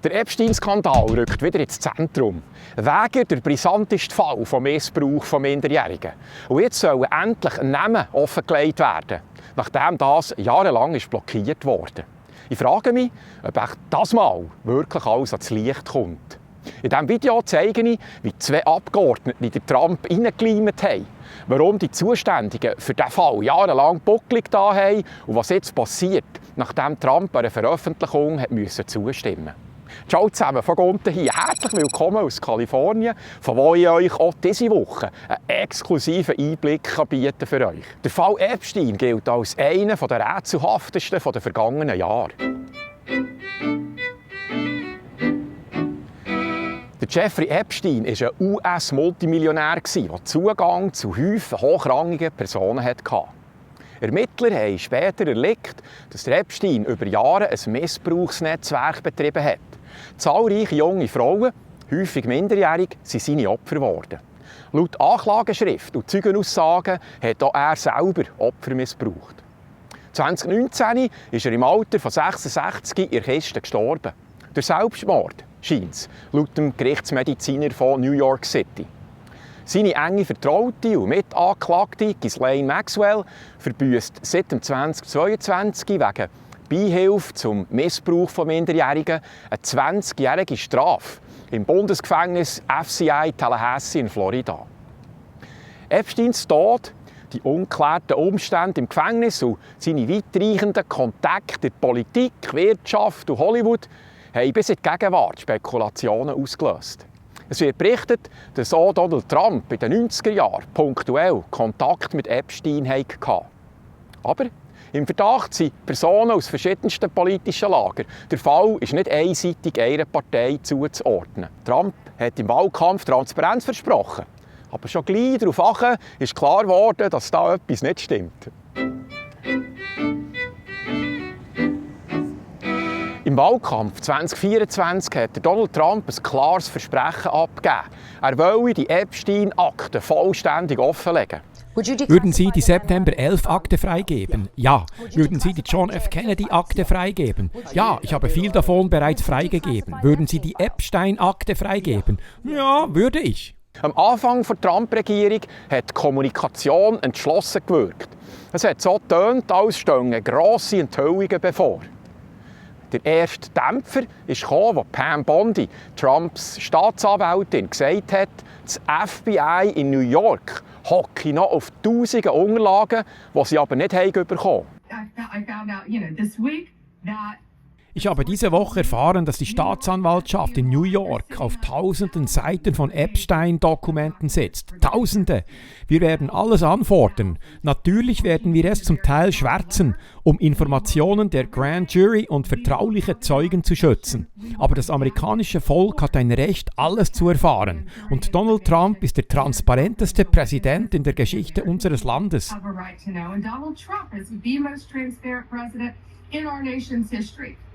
Der Epstein-Skandal rückt wieder ins Zentrum. Wegen der brisanteste Fall von Missbrauch von Minderjährigen. Und jetzt sollen endlich Namen offengelegt werden, nachdem das jahrelang blockiert wurde. Ich frage mich, ob das Mal wirklich alles ans Licht kommt. In diesem Video zeige ich, wie 2 Abgeordnete in Trump hineingeleimt haben, warum die Zuständigen für diesen Fall jahrelang bucklig da haben und was jetzt passiert, nachdem Trump einer Veröffentlichung zustimmen musste. Ciao zusammen, von unten hier. Herzlich willkommen aus Kalifornien, von wo ich euch auch diese Woche einen exklusiven Einblick bieten für euch. Der Fall Epstein gilt als einer der rätselhaftesten der vergangenen Jahre. Der Jeffrey Epstein war ein US-Multimillionär, der Zugang zu Häufen hochrangigen Personen hatte. Ermittler haben später erlegt, dass der Epstein über Jahre ein Missbrauchsnetzwerk betrieben hat. Zahlreiche junge Frauen, häufig minderjährig, sind seine Opfer geworden. Laut Anklageschrift und Zeugenaussagen hat auch er selber Opfer missbraucht. 2019 ist er im Alter von 66 in der Kiste gestorben. Durch Selbstmord scheint es, laut dem Gerichtsmediziner von New York City. Seine enge Vertraute und Mitanklagte Ghislaine Maxwell verbüsst seit 2022 wegen Beihilfe zum Missbrauch von Minderjährigen eine 20-jährige Strafe im Bundesgefängnis FCI Tallahassee in Florida. Epsteins Tod, die ungeklärten Umstände im Gefängnis und seine weitreichenden Kontakte in Politik, Wirtschaft und Hollywood haben bis in die Gegenwart Spekulationen ausgelöst. Es wird berichtet, dass auch Donald Trump in den 90er Jahren punktuell Kontakt mit Epstein hatte. Aber im Verdacht sind Personen aus verschiedensten politischen Lagern. Der Fall ist nicht einseitig einer Partei zuzuordnen. Trump hat im Wahlkampf Transparenz versprochen. Aber schon gleich darauf ist klar geworden, dass da etwas nicht stimmt. Im Wahlkampf 2024 hat Donald Trump ein klares Versprechen abgegeben. Er wolle die Epstein-Akten vollständig offenlegen. Würden Sie die September 11 Akte freigeben? Ja. Würden Sie die John F. Kennedy Akte freigeben? Ja, ich habe viel davon bereits freigegeben. Würden Sie die Epstein Akte freigeben? Ja, würde ich. Am Anfang der Trump-Regierung hat die Kommunikation entschlossen gewirkt. Es hat so getönt, als stehen grosse Enthüllungen bevor. Der erste Dämpfer kam, als Pam Bondi, Trumps Staatsanwältin, gesagt hat, das FBI in New York hocke noch auf tausende Unterlagen, die sie aber nicht bekommen haben. Ich habe diese Woche erfahren, dass die Staatsanwaltschaft in New York auf tausenden Seiten von Epstein-Dokumenten sitzt. Tausende! Wir werden alles anfordern. Natürlich werden wir es zum Teil schwärzen, um Informationen der Grand Jury und vertrauliche Zeugen zu schützen. Aber das amerikanische Volk hat ein Recht, alles zu erfahren. Und Donald Trump ist der transparenteste Präsident in der Geschichte unseres Landes.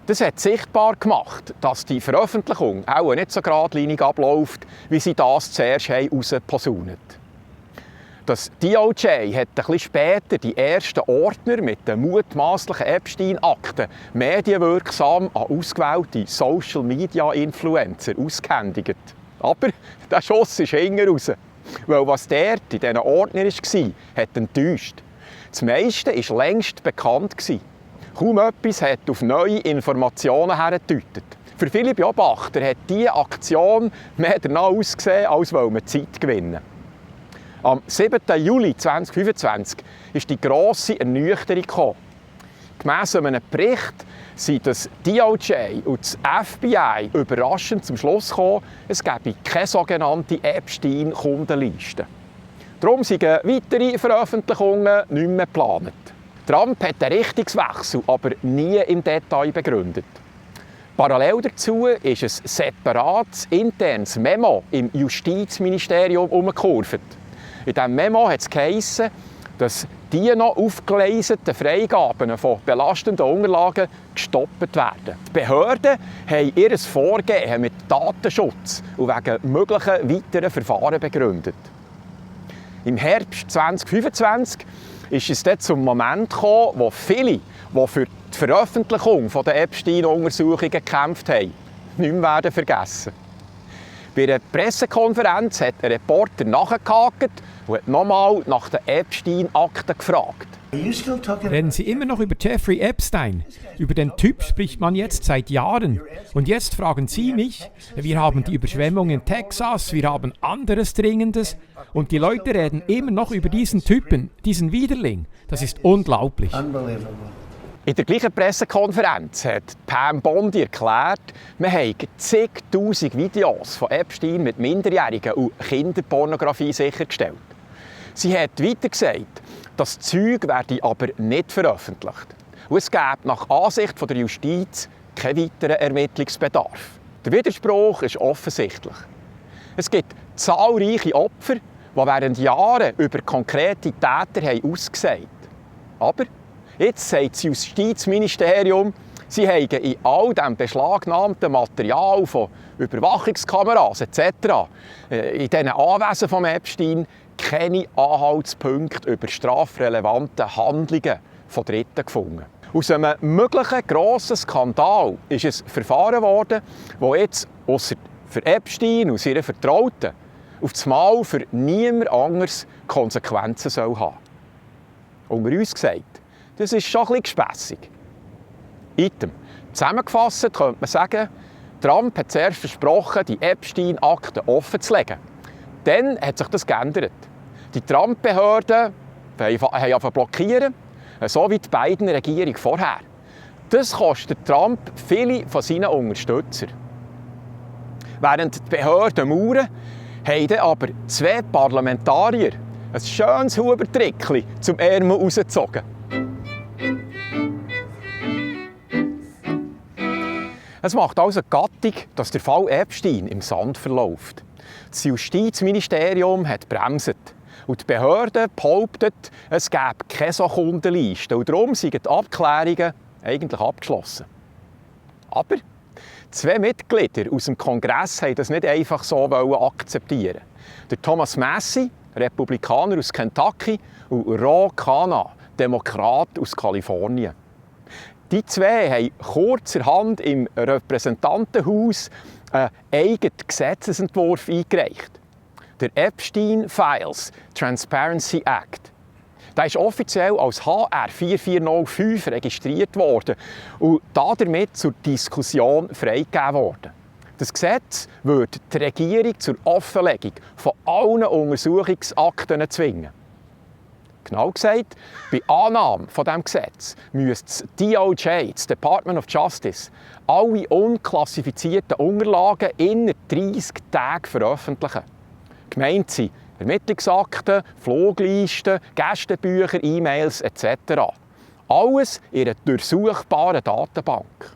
Das hat sichtbar gemacht, dass die Veröffentlichung auch nicht so geradlinig abläuft, wie sie das zuerst herausposaunt haben. Das DOJ hat ein bisschen später die ersten Ordner mit den mutmaßlichen Epstein-Akten medienwirksam an ausgewählte Social-Media-Influencer ausgehändigt. Aber der Schuss ist hinten raus, weil was dort in diesen Ordnern war, hat enttäuscht. Das meiste war längst bekannt. Kaum etwas hat auf neue Informationen hingedeutet. Für viele Beobachter hat diese Aktion mehr danach ausgesehen, als wolle man Zeit gewinnen. Am 7. Juli 2025 ist die grosse Ernüchterung gekommen. Gemäss einem Bericht sind das DOJ und das FBI überraschend zum Schluss gekommen, es gebe keine sogenannte Epstein-Kundenliste. Darum sind weitere Veröffentlichungen nicht mehr geplant. Trump hat den Richtungswechsel aber nie im Detail begründet. Parallel dazu ist ein separates internes Memo im Justizministerium umgekurvt. In diesem Memo hat es geheissen, dass die noch aufgeleiseten Freigaben von belastenden Unterlagen gestoppt werden. Die Behörden haben ihr Vorgehen mit Datenschutz und wegen möglichen weiteren Verfahren begründet. Im Herbst 2025 ist es dann zum Moment gekommen, wo viele, die für die Veröffentlichung der Epstein-Untersuchungen gekämpft haben, nicht mehr vergessen werden. Bei einer Pressekonferenz hat ein Reporter nachgehakt und hat nochmal nach den Epstein-Akten gefragt. Reden Sie immer noch über Jeffrey Epstein? Über den Typ spricht man jetzt seit Jahren. Und jetzt fragen Sie mich, wir haben die Überschwemmung in Texas, wir haben anderes Dringendes. Und die Leute reden immer noch über diesen Typen, diesen Widerling. Das ist unglaublich. In der gleichen Pressekonferenz hat Pam Bondi erklärt, man habe zigtausend Videos von Epstein mit Minderjährigen und Kinderpornografie sichergestellt. Sie hat weiter gesagt, das Zeug werde aber nicht veröffentlicht. Und es gäbe nach Ansicht der Justiz keinen weiteren Ermittlungsbedarf. Der Widerspruch ist offensichtlich. Es gibt zahlreiche Opfer, die während Jahren über konkrete Täter ausgesagt haben. Aber jetzt sagt das Justizministerium, sie hätten in all dem beschlagnahmten Material von Überwachungskameras etc. in diesen Anwesen von Epstein keine Anhaltspunkte über strafrelevante Handlungen von Dritten gefunden. Aus einem möglichen grossen Skandal ist ein Verfahren worden, das jetzt ausser für Epstein und seine Vertrauten auf das Mal für niemand anderes Konsequenzen soll haben. Unter uns gesagt, das ist schon ein bisschen gespässig. Item. Zusammengefasst könnte man sagen, Trump hat zuerst versprochen, die Epstein-Akten offenzulegen. Dann hat sich das geändert. Die Trump-Behörden haben blockieren, so wie die beiden Regierungen vorher. Das kostet Trump viele von seinen Unterstützern. Während die Behörden mauern, haben aber zwei Parlamentarier ein schönes Hubertrickli zum Ärmel rausgezogen. Es macht also Gattung, dass der Fall Epstein im Sand verläuft. Das Justizministerium hat bremset. Und die Behörde behauptet, es gäbe keine so Kundenliste. Und darum sind die Abklärungen eigentlich abgeschlossen. Aber zwei Mitglieder aus dem Kongress haben das nicht einfach so akzeptieren. Der Thomas Massie, Republikaner aus Kentucky, und Ro Khanna, Demokrat aus Kalifornien. Die zwei haben kurzerhand im Repräsentantenhaus einen eigenen Gesetzesentwurf eingereicht. Der Epstein Files Transparency Act. Der ist offiziell als HR 4405 registriert worden und damit zur Diskussion freigegeben worden. Das Gesetz würde die Regierung zur Offenlegung von allen Untersuchungsakten zwingen. Genau gesagt, bei Annahme von diesem Gesetz müsste das DOJ, das Department of Justice, alle unklassifizierten Unterlagen innerhalb 30 Tagen veröffentlichen. Gemeint sind Ermittlungsakten, Fluglisten, Gästebücher, E-Mails etc. Alles in einer durchsuchbaren Datenbank.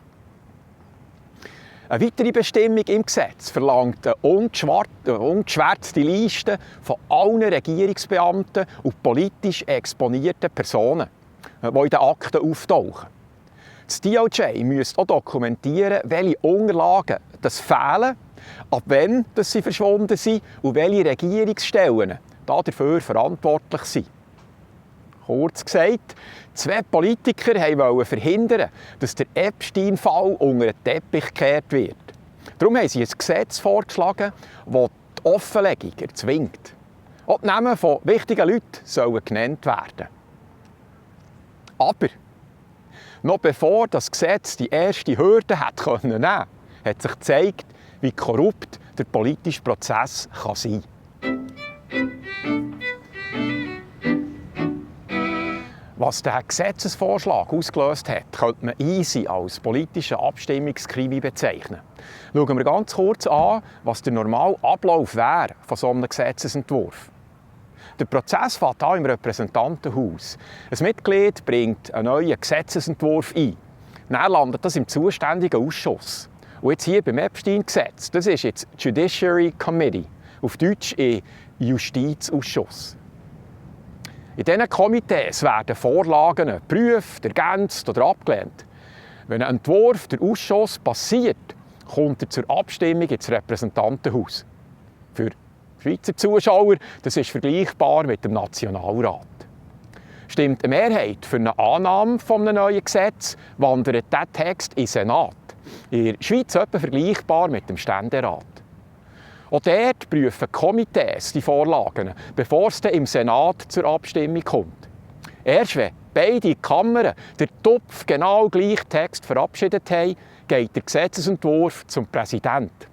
Eine weitere Bestimmung im Gesetz verlangt eine ungeschwärzte Liste von allen Regierungsbeamten und politisch exponierten Personen, die in den Akten auftauchen. Das DOJ müsste auch dokumentieren, welche Unterlagen das fehlen, ab wann sie verschwunden sind und welche Regierungsstellen dafür verantwortlich sind. Kurz gesagt, zwei Politiker wollten verhindern, dass der Epstein-Fall unter den Teppich gekehrt wird. Darum haben sie ein Gesetz vorgeschlagen, das die Offenlegung erzwingt. Auch die Namen von wichtigen Leuten sollen genannt werden. Aber noch bevor das Gesetz die erste Hürde nehmen konnte, hat sich gezeigt, wie korrupt der politische Prozess sein kann. Was der Gesetzesvorschlag ausgelöst hat, könnte man easy als politischen Abstimmungskrimi bezeichnen. Schauen wir ganz kurz an, was der normale Ablauf wäre von so einem Gesetzesentwurf. Der Prozess fängt an im Repräsentantenhaus. Ein Mitglied bringt einen neuen Gesetzesentwurf ein. Dann landet das im zuständigen Ausschuss. Und jetzt hier beim Epstein-Gesetz, das ist jetzt Judiciary Committee, auf Deutsch Justizausschuss. In diesen Komitees werden Vorlagen geprüft, ergänzt oder abgelehnt. Wenn ein Entwurf der Ausschuss passiert, kommt er zur Abstimmung ins Repräsentantenhaus. Für Schweizer Zuschauer, das ist vergleichbar mit dem Nationalrat. Stimmt eine Mehrheit für eine Annahme eines neuen Gesetzes, wandert dieser Text in den Senat. in der Schweiz etwa vergleichbar mit dem Ständerat. Auch dort prüfen Komitees die Vorlagen, bevor es dann im Senat zur Abstimmung kommt. Erst wenn beide Kammern den Topf genau gleichen Text verabschiedet haben, geht der Gesetzesentwurf zum Präsidenten.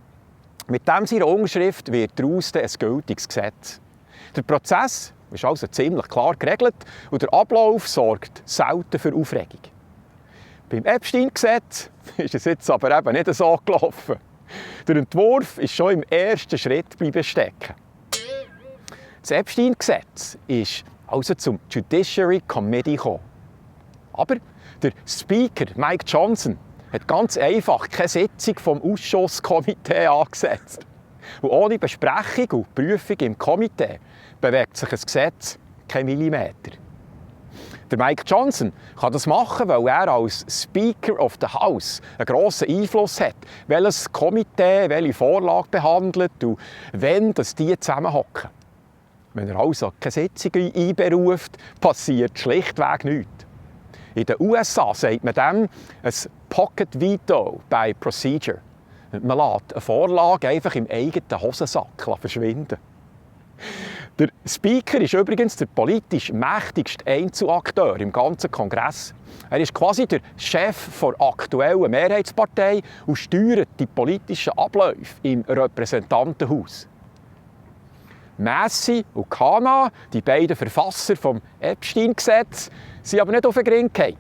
Mit dem seiner Unterschrift wird daraus ein gültiges Gesetz. Der Prozess ist also ziemlich klar geregelt und der Ablauf sorgt selten für Aufregung. Beim Epstein-Gesetz ist es jetzt aber eben nicht so gelaufen. Der Entwurf ist schon im ersten Schritt stecken. Das Epstein-Gesetz ist also zum Judiciary Committee gekommen. Aber der Speaker Mike Johnson hat ganz einfach keine Sitzung vom Ausschusskomitee angesetzt. Und ohne Besprechung und Prüfung im Komitee bewegt sich ein Gesetz kein Millimeter. Der Mike Johnson kann das machen, weil er als Speaker of the House einen grossen Einfluss hat, welches Komitee welche Vorlage behandelt und wenn die zusammenhocken. Wenn er also keine Sitzung einberuft, passiert schlichtweg nichts. In den USA sagt man dem ein Pocket Veto by Procedure. Man lässt eine Vorlage einfach im eigenen Hosensack verschwinden. Der Speaker ist übrigens der politisch mächtigste Einzelakteur im ganzen Kongress. Er ist quasi der Chef der aktuellen Mehrheitspartei und steuert die politischen Abläufe im Repräsentantenhaus. Massey und Kana, die beiden Verfasser des Epstein-Gesetzes, sind aber nicht auf den Grind gefallen.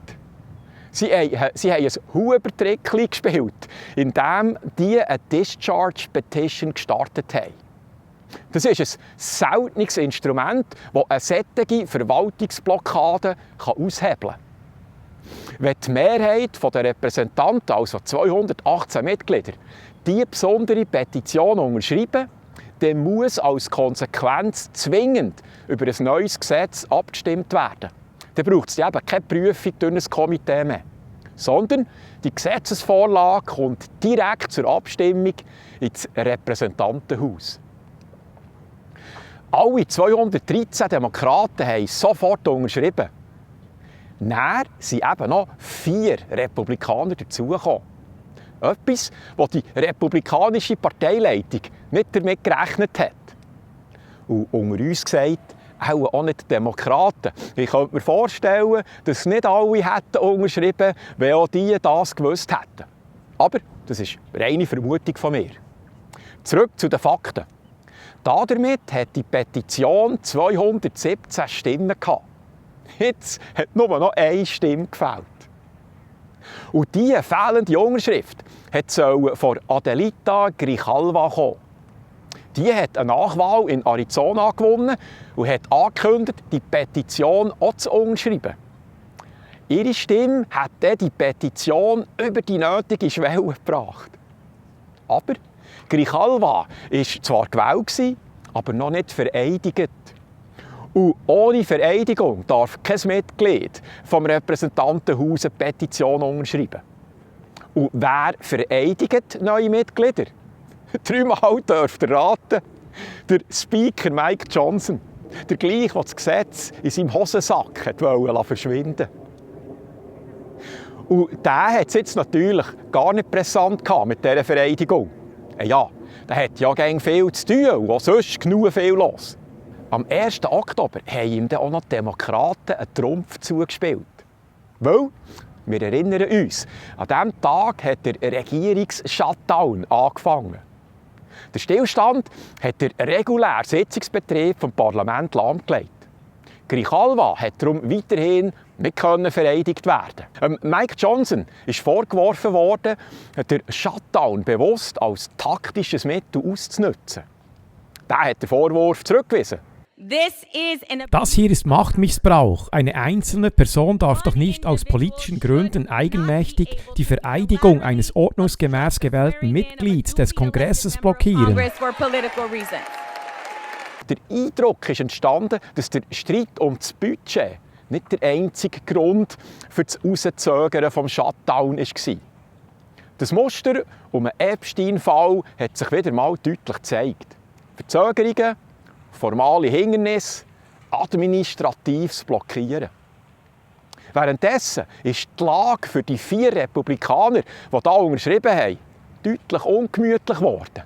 Sie haben ein Hubertrickli gespielt, indem die eine Discharge-Petition gestartet haben. Das ist ein seltenes Instrument, das eine solche Verwaltungsblockade aushebeln kann. Wenn die Mehrheit der Repräsentanten, also 218 Mitglieder, diese besondere Petition unterschreiben, dann muss als Konsequenz zwingend über ein neues Gesetz abgestimmt werden. Dann braucht es eben keine Prüfung durch ein Komitee mehr, sondern die Gesetzesvorlage kommt direkt zur Abstimmung ins Repräsentantenhaus. Alle 213 Demokraten haben sofort unterschrieben. Dann sind eben noch 4 Republikaner dazugekommen. Etwas, was die republikanische Parteileitung nicht damit gerechnet hat. Und unter uns gesagt, auch nicht die Demokraten. Ich könnte mir vorstellen, dass nicht alle hätten unterschrieben, wenn auch die das gewusst hätten. Aber das ist reine Vermutung von mir. Zurück zu den Fakten. Damit hat die Petition 217 Stimmen gehabt. Jetzt hat nur noch eine Stimme gefehlt. Und diese fehlende Unterschrift soll von Adelita Grijalva kommen. Die hat eine Nachwahl in Arizona gewonnen und hat angekündigt, die Petition auch zu unterschreiben. Ihre Stimme hat dann die Petition über die nötige Schwelle gebracht. Aber Grijalva war zwar gewählt, aber noch nicht vereidigt. Und ohne Vereidigung darf kein Mitglied vom Repräsentantenhaus eine Petition unterschreiben. Und wer vereidigt neue Mitglieder? 3-mal dürft ihr raten. Der Speaker Mike Johnson. Der gleiche, der das Gesetz in seinem Hosensack wollte verschwinden. Und der hat es jetzt natürlich gar nicht präsent mit dieser Vereidigung. Ja, der hat ja gegen viel zu tun und auch sonst genug viel los. Am 1. Oktober haben ihm dann auch noch die Demokraten einen Trumpf zugespielt. Weil, wir erinnern uns, an diesem Tag hat der Regierungs-Shutdown angefangen. Der Stillstand hat den regulären Sitzungsbetrieb des Parlaments lahmgelegt. Grijalva hat darum weiterhin nicht vereidigt werden. Mike Johnson ist vorgeworfen worden, den Shutdown bewusst als taktisches Mittel auszunutzen. Der hat den Vorwurf zurückgewiesen. Das hier ist Machtmissbrauch. Eine einzelne Person darf doch nicht aus politischen Gründen eigenmächtig die Vereidigung eines ordnungsgemäß gewählten Mitglieds des Kongresses blockieren. Der Eindruck ist entstanden, dass der Streit um das Budget nicht der einzige Grund für das Herauszögern des Shutdown war. Das Muster um den Epstein-Fall hat sich wieder mal deutlich gezeigt. Verzögerungen, formale Hindernisse, administratives Blockieren. Währenddessen ist die Lage für die 4 Republikaner, die hier unterschrieben haben, deutlich ungemütlich geworden.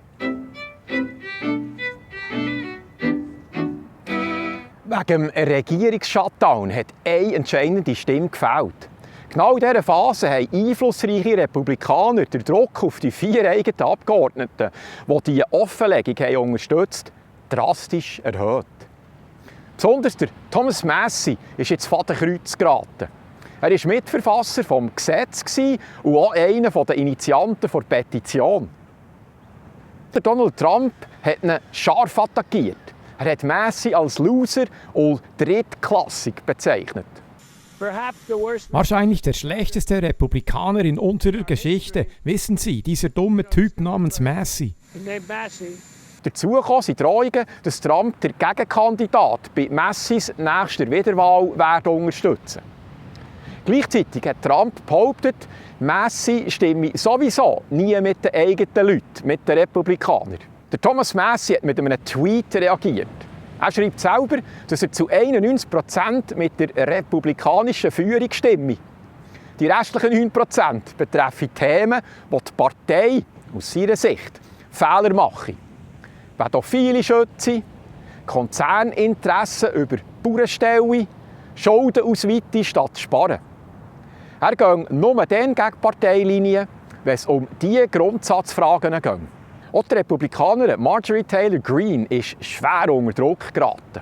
Wegen dem Regierungs-Shutdown hat eine entscheidende Stimme gefehlt. Genau in dieser Phase haben einflussreiche Republikaner den Druck auf die 4 eigenen Abgeordneten, die diese Offenlegung unterstützt, drastisch erhöht. Besonders der Thomas Massie ist ins Fadenkreuz geraten. Er war Mitverfasser des Gesetzes und auch einer der Initianten der Petition. Der Donald Trump hat ihn scharf attackiert. Er hat Massie als Loser und drittklassig bezeichnet. Wahrscheinlich der schlechteste Republikaner in unserer Geschichte. Wissen Sie, dieser dumme Typ namens Massie. Dazu kamen die Drohungen, dass Trump den Gegenkandidat bei Massies nächster Wiederwahl unterstützen werde. Gleichzeitig hat Trump behauptet, Massie stimme sowieso nie mit den eigenen Leuten, mit den Republikanern. Der Thomas Massie hat mit einem Tweet reagiert. Er schreibt selber, dass er zu 91% mit der republikanischen Führung stimme. Die restlichen 9% betreffen Themen, die die Partei aus seiner Sicht Fehler mache. Pädophile schützen, Konzerninteressen über Bauernstellen, Schulden ausweiten statt sparen. Er geht nur dann gegen Parteilinien, wenn es um diese Grundsatzfragen geht. Auch die Republikanerin Marjorie Taylor Greene ist schwer unter Druck geraten.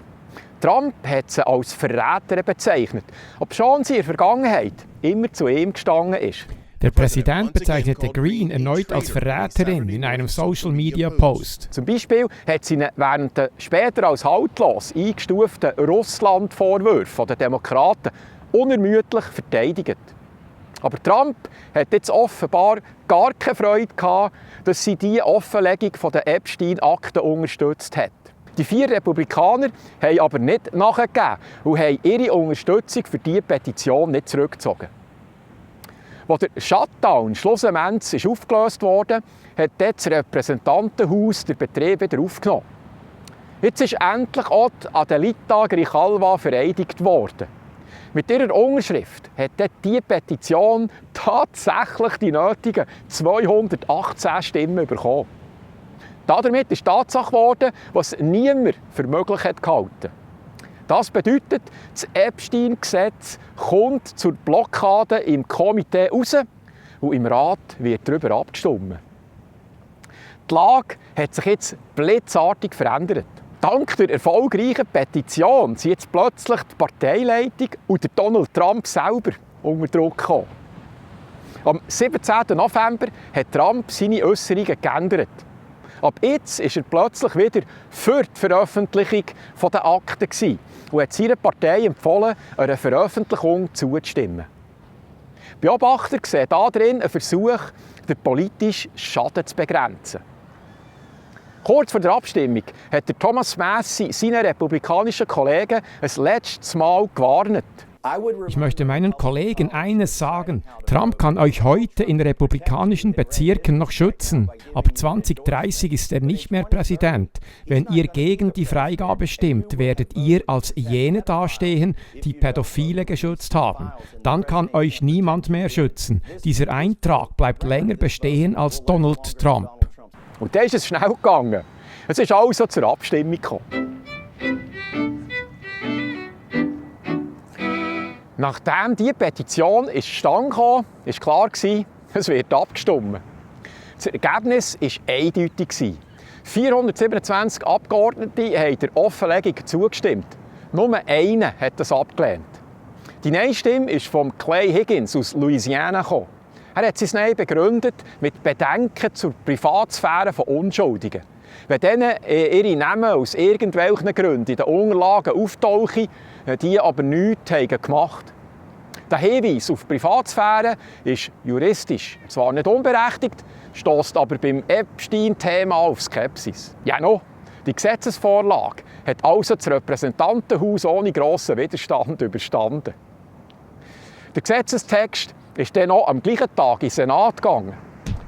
Trump hat sie als Verräterin bezeichnet, obschon sie in der Vergangenheit immer zu ihm gestanden ist. Der Präsident bezeichnete Greene erneut als Verräterin in einem Social-Media-Post. Zum Beispiel hat sie ihn während der später als haltlos eingestuften Russland-Vorwürfe der Demokraten unermüdlich verteidigt. Aber Trump hat jetzt offenbar gar keine Freude gehabt, dass sie die Offenlegung der Epstein-Akten unterstützt hat. Die 4 Republikaner haben aber nicht nachgegeben und haben ihre Unterstützung für diese Petition nicht zurückgezogen. Als der Shutdown schlussendlich aufgelöst wurde, hat das Repräsentantenhaus den Betrieb wieder aufgenommen. Jetzt ist endlich auch Adelita Grijalva vereidigt worden. Mit ihrer Unterschrift hat diese Petition tatsächlich die nötigen 218 Stimmen bekommen. Damit ist Tatsache geworden, was niemand für möglich hat gehalten. Das bedeutet, das Epstein-Gesetz kommt zur Blockade im Komitee raus und im Rat wird darüber abgestimmt. Die Lage hat sich jetzt blitzartig verändert. Dank der erfolgreichen Petition sind jetzt plötzlich die Parteileitung und der Donald Trump selber unter Druck gekommen. Am 17. November hat Trump seine Äußerungen geändert. Ab jetzt war er plötzlich wieder für die Veröffentlichung der Akten und hat seiner Partei empfohlen, einer Veröffentlichung zuzustimmen. Beobachter sehen darin einen Versuch, den politischen Schaden zu begrenzen. Kurz vor der Abstimmung hat Thomas Massie seinen republikanischen Kollegen ein letztes Mal gewarnt. Ich möchte meinen Kollegen eines sagen. Trump kann euch heute in republikanischen Bezirken noch schützen, aber 2030 ist er nicht mehr Präsident. Wenn ihr gegen die Freigabe stimmt, werdet ihr als jene dastehen, die Pädophile geschützt haben. Dann kann euch niemand mehr schützen. Dieser Eintrag bleibt länger bestehen als Donald Trump. Und dann ist es schnell gegangen. Es ist also zur Abstimmung gekommen. Nachdem diese Petition zustande kam, war klar, es wird abgestimmt. Das Ergebnis war eindeutig. 427 Abgeordnete haben der Offenlegung zugestimmt. Nur einer hat das abgelehnt. Die Nein-Stimme ist von Clay Higgins aus Louisiana gekommen. Er hat sein Nein begründet mit Bedenken zur Privatsphäre von Unschuldigen. Wenn denen ihre Namen aus irgendwelchen Gründen in den Unterlagen auftauchen, die aber nichts gemacht haben. Der Hinweis auf Privatsphäre ist juristisch zwar nicht unberechtigt, stösst aber beim Epstein-Thema auf Skepsis. Ja noch, die Gesetzesvorlage hat also das Repräsentantenhaus ohne grossen Widerstand überstanden. Der Gesetzestext ist dann auch am gleichen Tag in den Senat gegangen.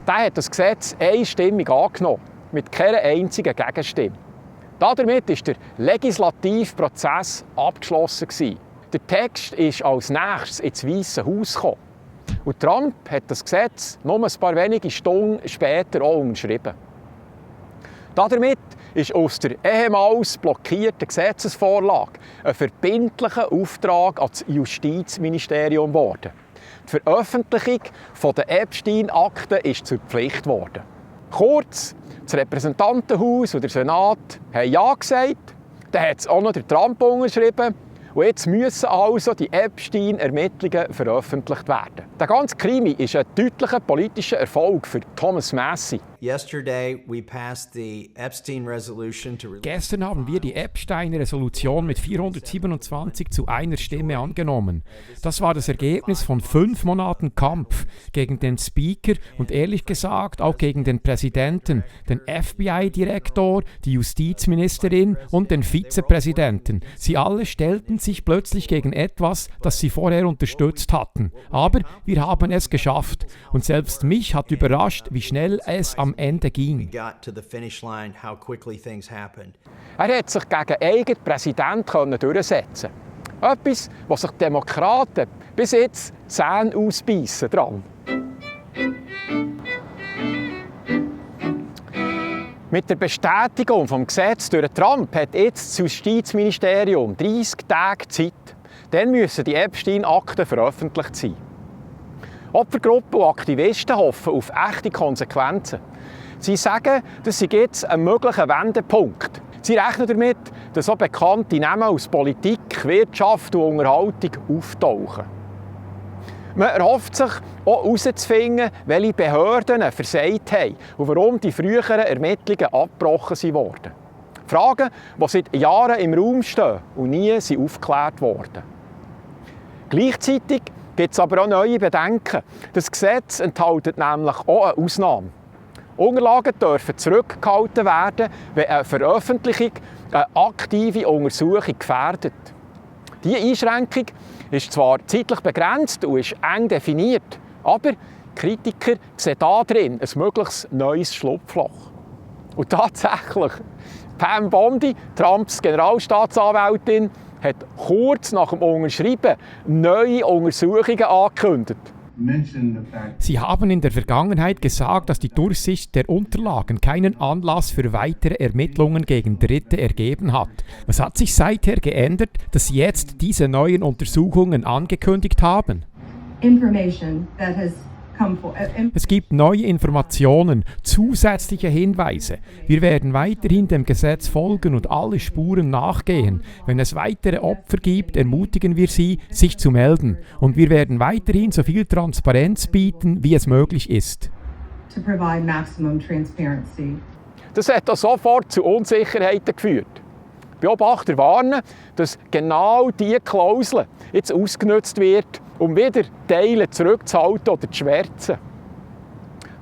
Der hat das Gesetz einstimmig angenommen, mit keiner einzigen Gegenstimme. Damit war der Legislativprozess abgeschlossen. Der Text ist als nächstes ins Weiße Haus gekommen. Und Trump hat das Gesetz nur ein paar wenige Stunden später auch unterschrieben. Damit ist aus der ehemals blockierten Gesetzesvorlage ein verbindlicher Auftrag an das Justizministerium geworden. Die Veröffentlichung der Epstein-Akten ist zur Pflicht geworden. Kurz, das Repräsentantenhaus und der Senat haben Ja gesagt, dann hat es auch noch der Trump unterschrieben. Und jetzt müssen also die Epstein-Ermittlungen veröffentlicht werden. Der ganze Krimi ist ein deutlicher politischer Erfolg für Thomas Massie. Gestern haben wir die Epstein-Resolution mit 427 zu 1 Stimme angenommen. Das war das Ergebnis von 5 Monaten Kampf gegen den Speaker und ehrlich gesagt auch gegen den Präsidenten, den FBI-Direktor, die Justizministerin und den Vizepräsidenten. Sie alle stellten sich plötzlich gegen etwas, das sie vorher unterstützt hatten. Aber wir haben es geschafft. Und selbst mich hat überrascht, wie schnell es am Ende ging. Er hat sich gegen den eigenen Präsidenten durchsetzen können. Etwas, was sich die Demokraten bis jetzt die Zähne ausbeissen dran. Mit der Bestätigung des Gesetzes durch Trump hat jetzt das Justizministerium 30 Tage Zeit. Dann müssen die Epstein-Akten veröffentlicht sein. Opfergruppen und Aktivisten hoffen auf echte Konsequenzen. Sie sagen, das sei jetzt ein möglicher Wendepunkt. Sie rechnen damit, dass auch bekannte Namen aus Politik, Wirtschaft und Unterhaltung auftauchen. Man erhofft sich auch herauszufinden, welche Behörden versagt haben und warum die früheren Ermittlungen abgebrochen wurden. Fragen, die seit Jahren im Raum stehen und nie aufgeklärt wurden. Gleichzeitig gibt es aber auch neue Bedenken. Das Gesetz enthält nämlich auch eine Ausnahme. Unterlagen dürfen zurückgehalten werden, wenn eine Veröffentlichung eine aktive Untersuchung gefährdet. Diese Einschränkung ist zwar zeitlich begrenzt und ist eng definiert, aber Kritiker sehen darin ein mögliches neues Schlupfloch. Und tatsächlich, Pam Bondi, Trumps Generalstaatsanwältin, hat kurz nach dem Unterschreiben neue Untersuchungen angekündigt. Sie haben in der Vergangenheit gesagt, dass die Durchsicht der Unterlagen keinen Anlass für weitere Ermittlungen gegen Dritte ergeben hat. Was hat sich seither geändert, dass Sie jetzt diese neuen Untersuchungen angekündigt haben? Es gibt neue Informationen, zusätzliche Hinweise. Wir werden weiterhin dem Gesetz folgen und alle Spuren nachgehen. Wenn es weitere Opfer gibt, ermutigen wir sie, sich zu melden. Und wir werden weiterhin so viel Transparenz bieten, wie es möglich ist. Das hat auch sofort zu Unsicherheiten geführt. Beobachter warnen, dass genau diese Klausel jetzt ausgenutzt wird, um wieder Teile zurückzuhalten oder zu schwärzen.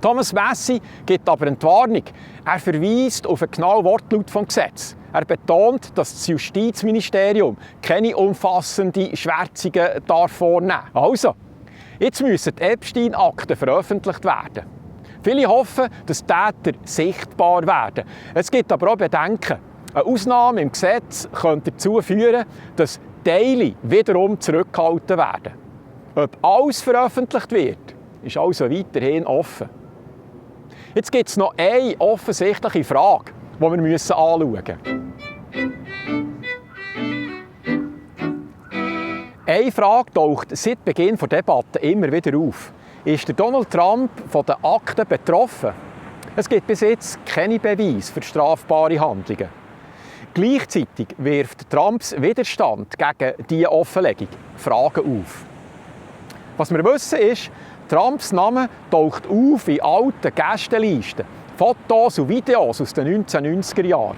Thomas Massie gibt aber eine Warnung. Er verweist auf einen genauen Wortlaut des Gesetzes. Er betont, dass das Justizministerium keine umfassenden Schwärzungen vornehmen darf. Also, jetzt müssen die Epstein-Akten veröffentlicht werden. Viele hoffen, dass Täter sichtbar werden. Es gibt aber auch Bedenken. Eine Ausnahme im Gesetz könnte dazu führen, dass Teile wiederum zurückgehalten werden. Ob alles veröffentlicht wird, ist also weiterhin offen. Jetzt gibt es noch eine offensichtliche Frage, die wir anschauen müssen. Eine Frage taucht seit Beginn der Debatte immer wieder auf. Ist der Donald Trump von den Akten betroffen? Es gibt bis jetzt keine Beweise für strafbare Handlungen. Gleichzeitig wirft Trumps Widerstand gegen diese Offenlegung Fragen auf. Was wir wissen ist, Trumps Name taucht auf in alten Gästelisten, Fotos und Videos aus den 1990er Jahren.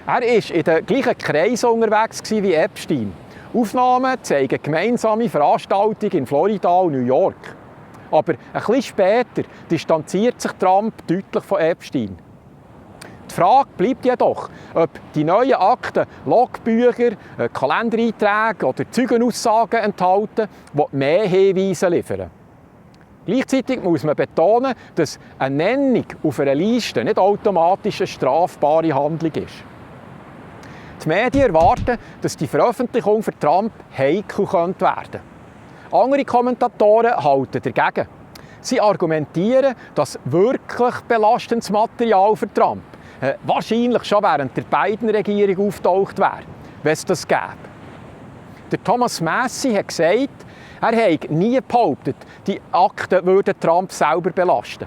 Er war in den gleichen Kreisen unterwegs wie Epstein. Aufnahmen zeigen gemeinsame Veranstaltungen in Florida und New York. Aber ein bisschen später distanziert sich Trump deutlich von Epstein. Die Frage bleibt jedoch, ob die neuen Akten Logbücher, Kalendereinträge oder Zeugenaussagen enthalten, die mehr Hinweise liefern. Gleichzeitig muss man betonen, dass eine Nennung auf einer Liste nicht automatisch eine strafbare Handlung ist. Die Medien erwarten, dass die Veröffentlichung für Trump heikel werden könnte. Andere Kommentatoren halten dagegen. Sie argumentieren, dass wirklich belastendes Material für Trump wahrscheinlich schon während der Biden-Regierung auftaucht wäre, wenn es das gäbe. Der Thomas Massie hat gesagt, er habe nie behauptet, die Akten würden Trump selber belasten.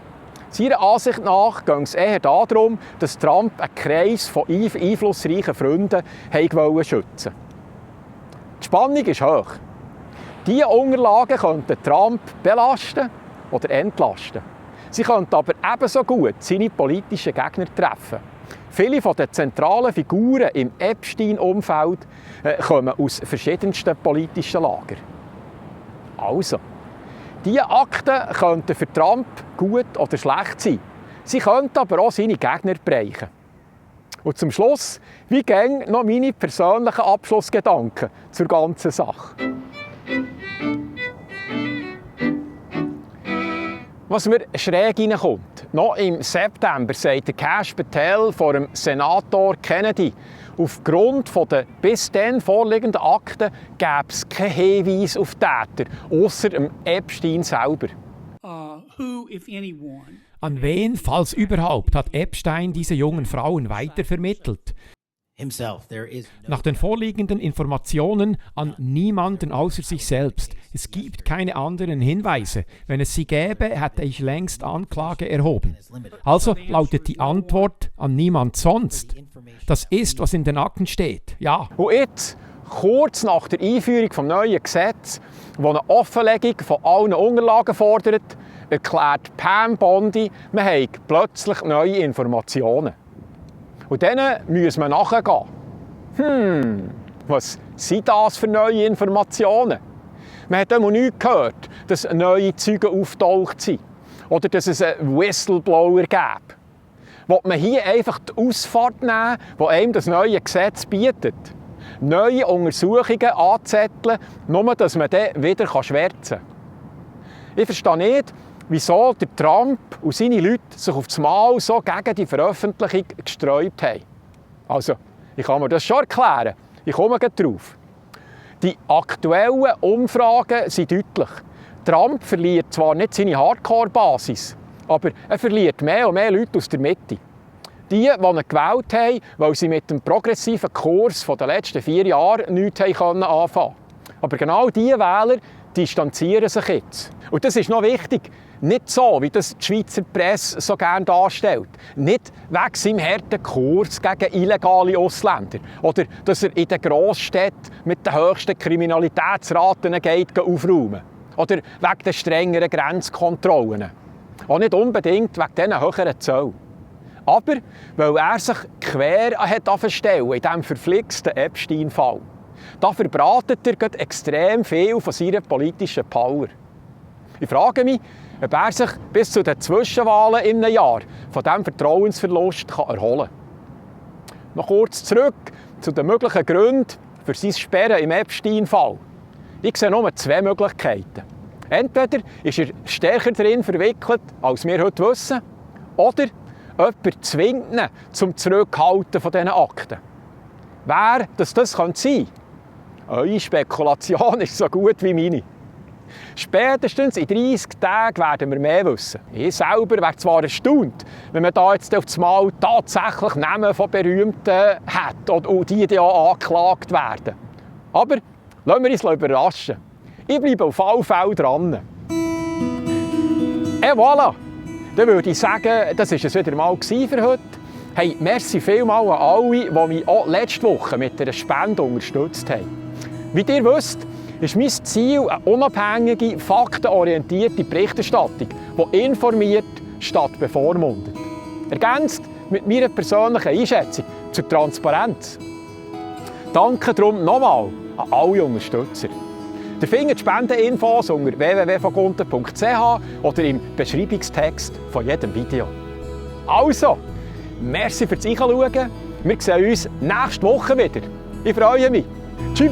Seiner Ansicht nach ging es eher darum, dass Trump einen Kreis von einflussreichen Freunden schützen wollte. Die Spannung ist hoch. Diese Unterlagen könnten Trump belasten oder entlasten. Sie könnten aber ebenso gut seine politischen Gegner treffen. Viele der zentralen Figuren im Epstein-Umfeld kommen aus verschiedensten politischen Lagern. Also, diese Akten könnten für Trump gut oder schlecht sein. Sie könnten aber auch seine Gegner bereichern. Und zum Schluss, wie gehen noch meine persönlichen Abschlussgedanken zur ganzen Sache. Was mir schräg reinkommt, noch im September sagt der Kash Patel vor dem Senator Kennedy, aufgrund der bis dann vorliegenden Akten gäbe es keinen Hinweis auf Täter, ausser dem Epstein selber. Who, if anyone? An wen, falls überhaupt, hat Epstein diese jungen Frauen weitervermittelt? Nach den vorliegenden Informationen an niemanden außer sich selbst. Es gibt keine anderen Hinweise. Wenn es sie gäbe, hätte ich längst Anklage erhoben. Also lautet die Antwort an niemand sonst. Das ist, was in den Akten steht. Ja. Und jetzt, kurz nach der Einführung des neuen Gesetzes, das eine Offenlegung von allen Unterlagen fordert, erklärt Pam Bondi, man habe plötzlich neue Informationen. Und denen müssen wir nachgehen. Was sind das für neue Informationen? Man hat immer nichts gehört, dass neue Zeugen auftaucht sind oder dass es einen Whistleblower gäbe. Will man hier einfach die Ausfahrt nehmen, die einem das neue Gesetz bietet? Neue Untersuchungen anzetteln, nur dass man dann wieder schwärzen kann. Ich verstehe nicht, wieso der Trump und seine Leute sich auf das Mal so gegen die Veröffentlichung gesträubt haben. Also, ich kann mir das schon erklären. Ich komme gleich drauf. Die aktuellen Umfragen sind deutlich. Trump verliert zwar nicht seine Hardcore-Basis, aber er verliert mehr und mehr Leute aus der Mitte. Die ihn gewählt haben, weil sie mit dem progressiven Kurs der letzten 4 Jahre nichts anfangen konnten. Aber genau diese Wähler distanzieren sich jetzt. Und das ist noch wichtig. Nicht so, wie das die Schweizer Presse so gerne darstellt. Nicht wegen seinem harten Kurs gegen illegale Ausländer. Oder dass er in den Grossstädten mit den höchsten Kriminalitätsraten geht aufräumen. Oder wegen den strengeren Grenzkontrollen. Auch nicht unbedingt wegen diesen höheren Zöllen. Aber weil er sich quer stellen in diesem verflixten Epstein-Fall. Da verbratet er extrem viel von seiner politischen Power. Ich frage mich, ob er sich bis zu den Zwischenwahlen in einem Jahr von diesem Vertrauensverlust erholen kann. Noch kurz zurück zu den möglichen Gründen für sein Sperren im Epstein-Fall. Ich sehe nur 2 Möglichkeiten. Entweder ist er stärker darin verwickelt, als wir heute wissen, oder jemand zwingt ihn zum Zurückhalten von diesen Akten. Wer das sein könnte? Eure Spekulation ist so gut wie meine. Spätestens in 30 Tagen werden wir mehr wissen. Ich selber wäre zwar erstaunt, wenn man da jetzt auf das Mal tatsächlich Namen von Berühmten hat und die dann auch angeklagt werden. Aber lassen wir uns überraschen. Ich bleibe auf alle Fälle dran. Et voilà! Dann würde ich sagen, das war es wieder mal für heute. Hey, merci vielmals an alle, die mich auch letzte Woche mit einer Spende unterstützt haben. Wie ihr wisst, ist mein Ziel eine unabhängige, faktenorientierte Berichterstattung, die informiert statt bevormundet. Ergänzt mit meiner persönlichen Einschätzung zur Transparenz. Danke darum nochmal an alle Unterstützer. Ihr findet Spendeninfos unter www.vongunten.ch oder im Beschreibungstext von jedem Video. Also, merci fürs Einschauen. Wir sehen uns nächste Woche wieder. Ich freue mich. Tschüss.